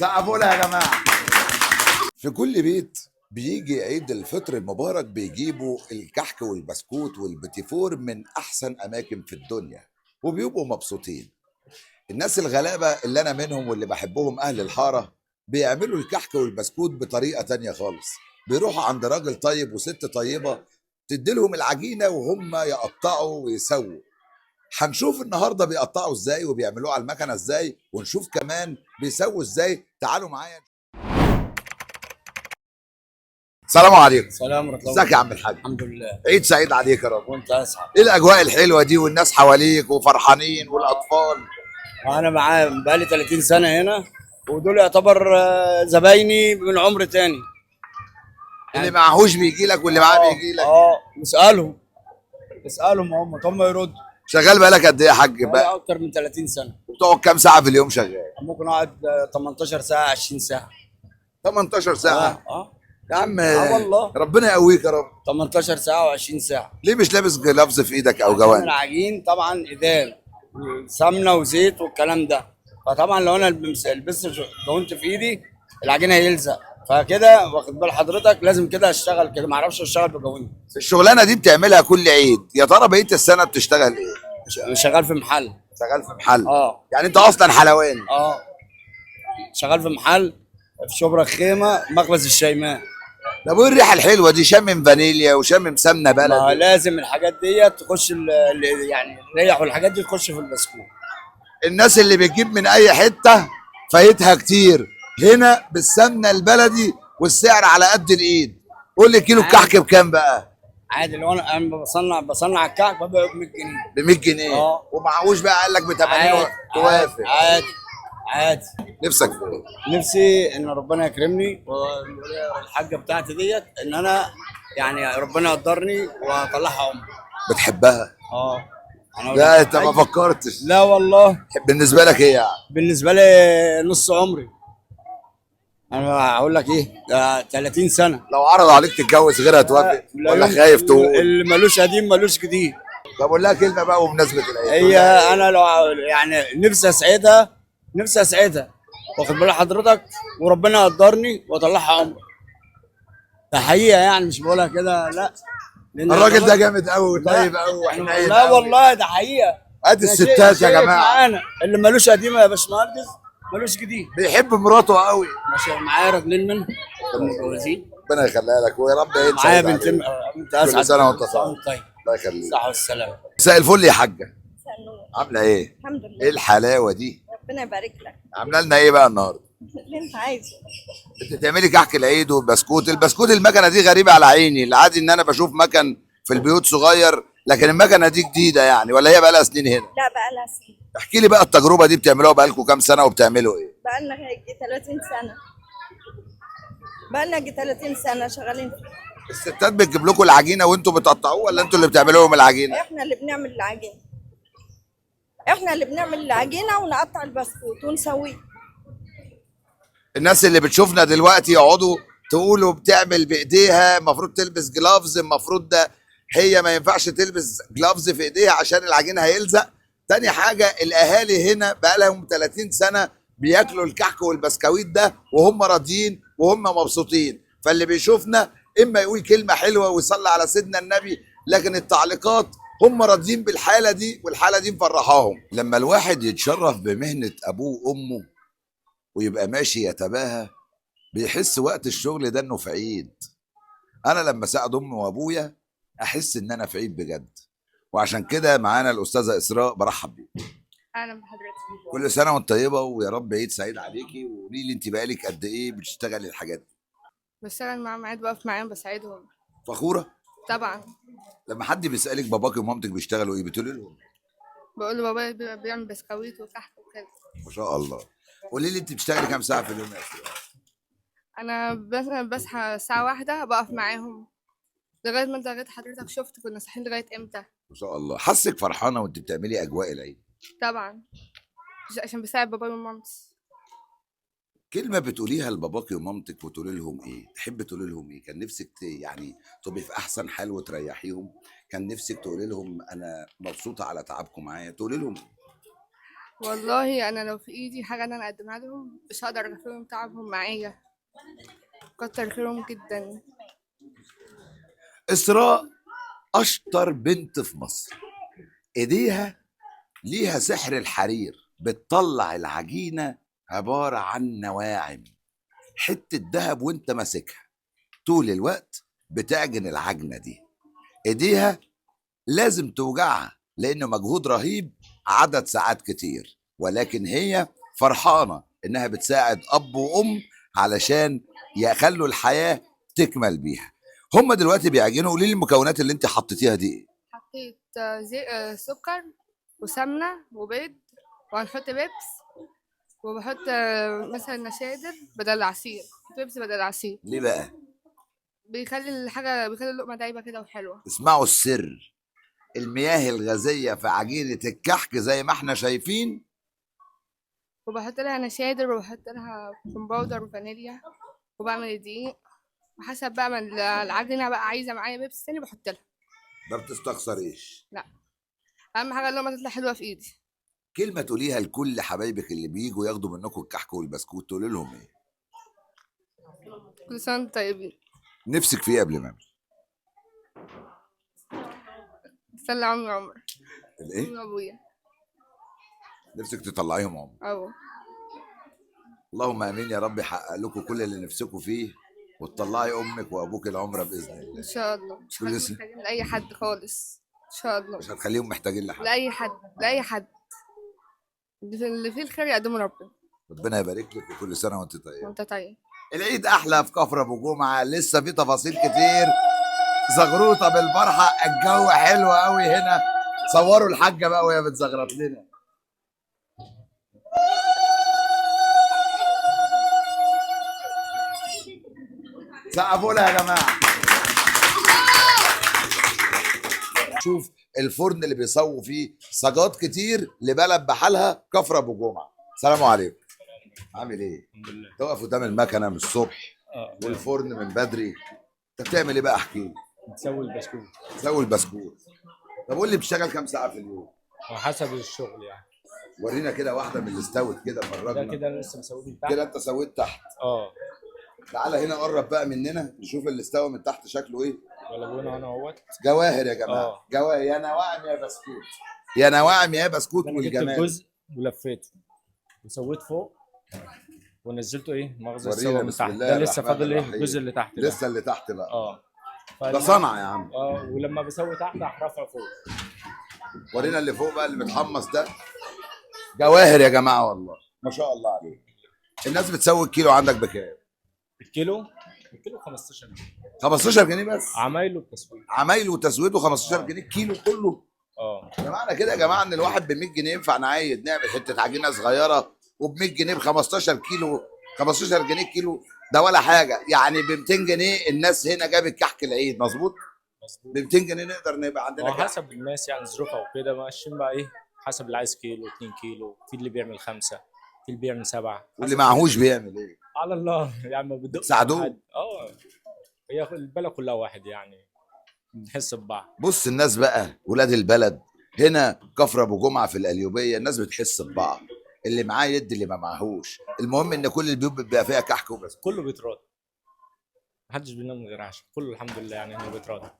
سقفوا لها يا جماعة. في كل بيت بيجي عيد الفطر المبارك بيجيبوا الكحك والبسكوت والبيتيفور من احسن اماكن في الدنيا وبيبقوا مبسوطين. الناس الغلابة اللي انا منهم واللي بحبهم اهل الحارة بيعملوا الكحك والبسكوت بطريقة تانية خالص. بيروحوا عند راجل طيب وست طيبة تديلهم العجينة وهم يقطعوا ويسووا. هنشوف النهارده بيقطعوا ازاي وبيعملوه على المكنه ازاي، ونشوف كمان بيسووا ازاي. تعالوا معايا. السلام عليكم. سلام ورحمة الله. ازيك يا عم الحاج؟ الحمد لله. عيد سعيد عليك يا رب. وانت اسعد. ايه الاجواء الحلوة دي والناس حواليك وفرحانين والاطفال؟ وانا معاه بقالي 30 سنة هنا، ودول يعتبر زبايني من عمر تاني. اللي معهوش بيجي لك واللي معاه بيجي لك. اسالهم اسالهم هم يردوا. شغال بقالك قد ايه يا حاج بقى بقى؟ اكتر من 30 سنة. بتقعد كام ساعة في اليوم شغال؟ ممكن اقعد 18 ساعة 20 ساعة. 18 ساعة؟ اه يا عم اه والله. ربنا يقويك يا رب. 18 ساعة و20 ساعة. ليه مش لابس جلافز في ايدك او عشان جوانب؟ العجين طبعا ايدام سمنة وزيت والكلام ده، فطبعا لو انا لبست جوانت في ايدي العجين هيلزق، فكده واخد بال حضرتك لازم كده اشتغل كده، ما اعرفش اشتغل بجوانت. الشغلانة دي بتعملها كل عيد، يا ترى بقية السنة بتشتغل ايه؟ شغال في محل. شغال في محل. اه. يعني انت اصلا حلواني؟ اه شغال في محل في شبرا خيمة، مخبز الشيماء. طب وايه الريحة الحلوة دي؟ شامم فانيليا وشامم سمنه ما بلدي. لازم الحاجات دي تخش يعني الريح والحاجات دي تخش في البسكوت. الناس اللي بتجيب من اي حتة فايتها كتير، هنا بالسمنه البلدي والسعر على قد الايد. قول لي كيلو الكحك بكام بقى؟ عادي لو انا بصنع الكعك ببيعه ب 100 جنيه. ب 100 جنيه. اه. ومعهوش بقى قال لك ب 80 عادي توافق؟ عادي عادي. نفسك في ايه؟ نفسي ان ربنا يكرمني والحاجة بتاعتي ديت ان انا يعني ربنا يقدرني واطلعها عمر. بتحبها؟ اه. أنا لا انت ما فكرتش. لا والله. بالنسبة لك ايه يعني؟ بالنسبة لي نص عمري. انا هقول لك ايه، ده 30 سنة. لو عرض عليك تتجوز غيرها توافق لا ولا خايف تقول؟ اللي ملوش قديم ملوش جديد. طب قول لها كلمة بقى وبمناسبة العيد. هي انا لو يعني نفسي اسعدها، نفسي اسعدها واخد بال حضرتك، وربنا يقدرني واطلعها عمر. ده حقيقة يعني، مش بقولها كده لا. لأن الراجل ده جامد قوي وطيب قوي وحنين. لا والله ده حقيقة. ادي ده شيء- الستات يا شيء جماعة. معانا اللي ملوش قديم يا باشمهندس ملوش جديد. بيحب مراته قوي. ماشي معايا راجلين منهم متجوزين. ربنا يخليها لك ويا رب عيد معايا سعيد بنتين. عليك. بنت اسعد. كل سنة وانت طيب. طيب. الله يخليك. صح والسلامة. مساء الفل يا حاجة. مساء النور. عامله ايه؟ الحمد لله. ايه الحلاوة دي؟ ربنا يبارك لك. عامله لنا ايه بقى النهارده؟ اللي انت عايزه. انت بتعملي كحك العيد والبسكوت. البسكوت المكنه دي غريبة على عيني، العادي ان انا بشوف مكن في البيوت صغير، لكن المكنه دي جديدة يعني ولا هي بقى لها سنين هنا؟ لا بقى لها سنين. احكي لي بقى التجربة دي بتعملوها بقى لكم كام سنة وبتعملوا ايه؟ بقى لنا يجي 30 سنة. بقى لنا يجي 30 سنة شغالين فيه. الستات بتجيب لكم العجينة وانتوا بتقطعوه ولا انتوا اللي بتعملوا لهم العجينة؟ احنا اللي بنعمل العجينة. احنا اللي بنعمل العجينة ونقطع البسكوت ونسويه. الناس اللي بتشوفنا دلوقتي يقعدوا تقولوا بتعمل بايديها، المفروض تلبس gloves، المفروض ده هي ما ينفعش تلبس gloves في ايديها عشان العجين هيلزق. تاني حاجة الاهالي هنا بقى لهم 30 سنة بياكلوا الكحك والبسكويت ده وهم راضيين وهم مبسوطين. فاللي بيشوفنا اما يقول كلمة حلوة ويصلي على سيدنا النبي، لكن التعليقات هم راضيين بالحالة دي والحالة دي مفرحاهم. لما الواحد يتشرف بمهنه ابوه وامه ويبقى ماشي يتباهى بيحس وقت الشغل ده انه في عيد. انا لما اساعد امي وابويا احس ان انا في عيد بجد. وعشان كده معانا الاستاذة اسراء، برحب بيك. اهلا بحضرتك. كل سنة وانت طيبة ويا رب عيد سعيد عليكي. وقولي لي انت بقالك قد ايه بتشتغلي الحاجات دي؟ بشتغل معاهم عادي، بقف معاهم بساعدهم. فخورة؟ طبعا. لما حد بيسالك باباكي ومامتك بيشتغلوا ايه بتقولي لهم؟ بقول له بابا بيعمل بسكويت وكحك وكده. ما شاء الله. قولي لي انت بتشتغلي كام ساعة في اليوم يا اسراء؟ انا مثلا بصحى الساعة 1 بقف معاهم لغاية ما انت لغاية حضرتك شفت كنا صاحيين لغاية امتى. ما شاء الله. حاسك فرحانة وانت بتعملي اجواء العيد؟ طبعا عشان بساعد بابايا ومامتي. كلمة بتقوليها لباباكي ومامتك وتقولي لهم ايه؟ تحب تقولي لهم ايه؟ كان نفسك يعني تبقي في احسن حال وتريحيهم؟ كان نفسك تقولي لهم انا مبسوطة على تعبكم معايا؟ تقولي لهم إيه؟ والله انا لو في ايدي حاجة ان انا اقدمها لهم مش هقدر اغفرهم تعبهم معايا، كتر خيرهم جدا. اسراء اشطر بنت في مصر، ايديها ليها سحر الحرير، بتطلع العجينة عبارة عن نواعم، حتة دهب وانت ماسكها طول الوقت بتعجن العجنه دي. ايديها لازم توجعها لانه مجهود رهيب عدد ساعات كتير، ولكن هي فرحانة انها بتساعد اب وام علشان يخلوا الحياة تكمل بيها. هم دلوقتي بيعجنوا. قولي لي المكونات اللي انت حطيتيها دي ايه؟ حطيت زي سكر وسمنه وبيض، وهنحط بيبس، وبحط مثلا نشادر بدل العصير، بيبس بدل العصير. ليه بقى؟ بيخلي الحاجة، بيخلي اللقمة دايبه كده وحلوه. اسمعوا السر، المياه الغازية في عجينه الكحك زي ما احنا شايفين. وبحط لها نشادر، وبحط لها baking powder وفانيليا، وبعمل الدقيق، وحسب بقى ما العجينة بقى عايزه معايا بيبس تاني بحط لها. ما بتستخسريش. اهم حاجة اللقمة تطلع حلوة في ايدي. كلمة تقوليها لكل حبايبك اللي بيجوا ياخدوا منكم الكحك والبسكوت، تقولي لهم ايه؟ كل سنة وانتم طيبين. نفسك في ايه قبل ما امشي؟ استنى عمي عمر. الايه؟ امي وابويا. نفسك تطلعيهم عمر. اه. اللهم امين يا رب، يحقق لكم كل اللي نفسكم فيه وتطلعي امك وابوك العمرة باذن الله. ان شاء الله. مش كل هخليهم سنة. محتاجين لاي حد خالص ان شاء الله. مش هتخليهم محتاجين لحد. لاي حد، لاي حد. اللي فيه الخير يقدمه ربنا. ربنا يبارك لك وكل سنة وانت طيب. وانت طيب. العيد احلى في كفر ابو جمعه، لسه في تفاصيل كتير. زغروطه بالفرحه، الجو حلو قوي هنا. صوروا الحاجة بقى وهي بتزغرط لنا. سقفوا لها يا جماعة. شوف الفرن اللي بيسووا فيه صاجات كتير لبلد بحالها كفر ابو جمعه. السلام عليكم. عامل ايه؟ الحمد لله. تقف قدام المكنه من الصبح والفرن من بدري، انت بتعمل ايه بقى؟ احكي لي. بتسوي البسكوت. تسوي البسكوت. طب قول لي بتشتغل كام ساعة في اليوم؟ على حسب الشغل يعني. ورينا كده واحدة من اللي استوت كده، ده فرجنا كده انا لسه مسويه من تحت. كده انت سويت تحت. تعالى هنا قرب بقى مننا نشوف اللي استوى من تحت شكله ايه. يلا بينا هنا اهوت. جواهر يا جماعة. جواهر يا نواعم يا بسكوت، يا نواعم يا بسكوت. انا جبت والجمال. الجزء ولفيته وسويت فوق ونزلته ايه مغزى ورينا السوا من بسم تحت. الله ده لسه الرحمن فاضل ايه الرحيم. الجزء اللي تحت ده. لسه اللي تحت بقى. ده صنعه يا عم. ولما بسوي تحت هرفع فوق. ورينا اللي فوق بقى اللي متحمص ده. جواهر يا جماعة والله ما شاء الله عليك. الناس بتسوي الكيلو عندك بكام؟ الكيلو 15 جنيه. 15 جنيه بس؟ عمايله بتسويق. عمايله وتسويته 15 جنيه الكيلو كله. ده معنى كده يا جماعة ان الواحد ب 100 جنيه ينفع نعيد نعمل حتة عجينه صغيرة، وب 100 جنيه ب 15 كيلو، 15 جنيه كيلو ده ولا حاجة، يعني ب 200 جنيه الناس هنا جابت كحك العيد. مظبوط؟ مظبوط. ب 200 جنيه نقدر نبقى عندنا هو كحك. حسب الناس يعني ظروفها وكده، ماشيين بقى ايه حسب اللي عايز كيلو 2 كيلو، في اللي بيعمل 5، في اللي بيعمل 7. واللي معهوش بيعمل ايه؟ على الله يعني ما بتدقش ساعدوه. حد. هي البلد كلها واحد يعني، بنحس ببعض. بص الناس بقى ولاد البلد هنا كفر ابو جمعه في القليوبيه، الناس بتحس ببعض، اللي معاه يدي اللي ما معهوش، المهم ان كل البيوت بيبقى فيها كحك وبس. كله بيتراضى، محدش بينام من غير عشاء، كله الحمد لله يعني هنا بيتراضى.